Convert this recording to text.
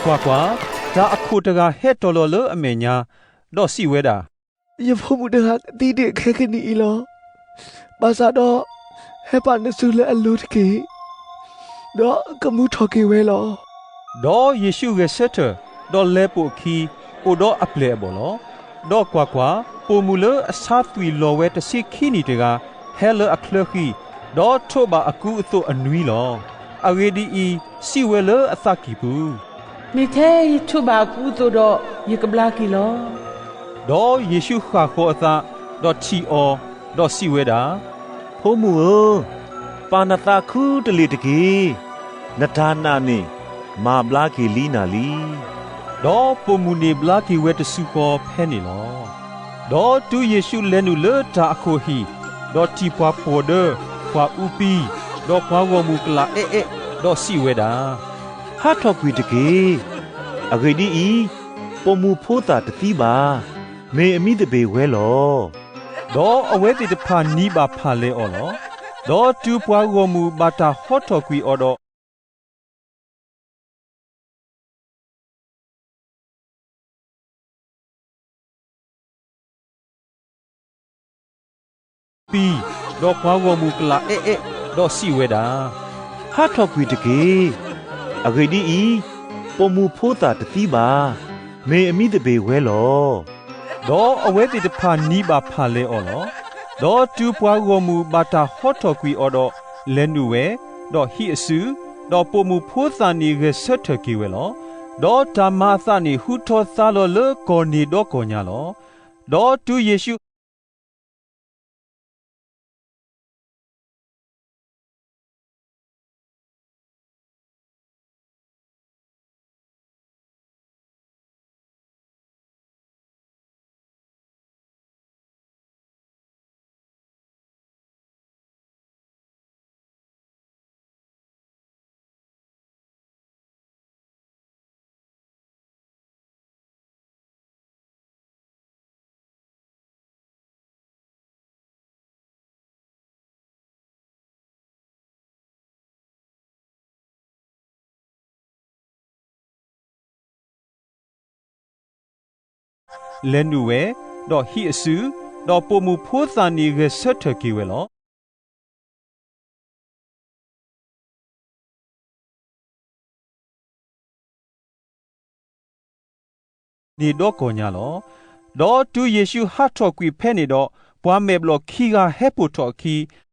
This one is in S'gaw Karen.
ကွၢ်ကွၢ်, တၢ်အခိၣ်တဂၤဟဲတီၤလီၤလၢအမဲာ်ညါ, ဒီးစံးဝဲဒၣ်, ယဖိမုၣ်တဂၤသံဒံးခဲကနံၣ်အံၤလီၤ. ဘၣ်ဆၣ်ဒီး, ဟဲပာ်နစုလၢအလိၤတက့ၢ်, ဒီးကမူထီၣ်က့ၤဝဲလီၤ. ဒီးယ့ၣ်ရှူးဂဲၤဆၢထၢၣ်, ဒီးလဲၤပိာ်အခံ, အိၣ်ဒီးအပျဲၢ်အဘီၣ်လီၤ. ဒီးကွၢ်ကွၢ်, ပိာ်မုၣ်လၢအဆါသွံၣ်လီၤဝဲတဆံခံနံၣ်တဂၤ ဟဲလၢအချၢဃံ, ဒီးထိးဘၣ်အကူအသိးအနွံလီၤ. အဂ့ၢ်ဒ်အံၤ, စံးဝဲလၢအသးကံၢ်ပူၤ, မ့ၢ်ထဲယထိးဘၣ်အကူအသိးဒီး, ယကဘျါက့ၤလီၤ. ဒီးယ့ၣ်ရှူးဃၣ်ဃီၤအသး, ဒီးထံၣ်အီၤ, ဒီးစံးဝဲဒၣ်, ဖိမုၣ်ဧၢ, ပာ်နသးခူတလ့ၢ်တက့ၢ်. နတၢ်နာ်န့ၣ် မၤဘျါက့ၤလံနၤလံ. ဒီးပိာ်မုၣ်န့ၣ်ဘျါက့ၤဝဲတစုဃီဖဲန့ၣ်လီၤ. ဒီးတုၤယ့ၣ်ရှူးလဲၤနုာ်လၢတၢ်အခိၣ်အဟံၣ်, ဒီးထံၣ်ပှၤပှီၢ်ဒၢ, ပှၤအူပံ, ဒီးပှၤဂီၢ်မုၢ်ကလၢ်အဲၣ်အဲၣ်, ဒီးစံးဝဲဒၣ်, ဟးထီၣ်ကွံာ်တက့ၢ်. အဂ့ၢ်ဒ်အံၤ, ပိာ်မုၣ်ဖိသၣ်တသံဘၣ်. မ့ၢ်အမံသပ့ၤဝဲလီၤ. ဒီးအဝဲသ့ၣ်တဖၣ်နံၤဘၣ်ဖးလဲၤအီၤလီၤ. ဒီးတုၤပှၤဂီၢ်မုၢ်ဘၣ်တၢ်ဟးထီၣ်ကွံာ်အီၤဒီး ပံ, ဒီးပှၤဂီၢ်မုၢ်ကလၢ်အဲၣ်အဲၣ်, ဒီးစံးဝဲဒၣ်, ဟးထီၣ်ကွံာ်တက့ၢ်. အဂ့ၢ်ဒ်အံၤ, ပိာ်မုၣ်ဖိသၣ်တသံဘၣ်. မ့ၢ်အမံသပ့ၤဝဲလီၤ. ဒီးအဝဲသ့ၣ်တဖၣ်နံၤဘၣ်ဖးလဲၤအီၤလီၤ. ဒီးတုၤပှၤဂီၢ်မုၢ်ဘၣ်တၢ်ဟးထီၣ်ကွံာ်အီၤဒီး, လဲၤနုာ်ဝဲ, ဒီးဟံးအစု, ဒီးပိာ်မုၣ်ဖိသၣ်န့ၣ်ဂဲၤဆၢထၢၣ်က့ၤဝဲလီၤ. ဒီးတၢ်မၤအသးန့ၣ်ဟူထီၣ်သါလီၤလၢကီၢ်န့ၣ်ဒီကီၢ်ညါလီၤ. ဒီးတုၤယ့ၣ်ရှူး လဲၤနုာ်ဝဲ, ဒီးဟံးအစု, ဒီးပိာ်မုၣ်ဖိသၣ်န့ၣ်ဂဲၤဆၢထၢၣ်က့ၤဝဲလီၤ. န့ၣ်ဒီကီၢ်ညါလီၤ. ဒီးတုၤယ့ၣ်ရှူးဟးထီၣ်ကွံာ်ဖဲန့ၣ်ဒီး, ပှၤမဲာ်ဘျီၣ်ခံဂၤဟဲပိာ်ထီၣ်အခံ,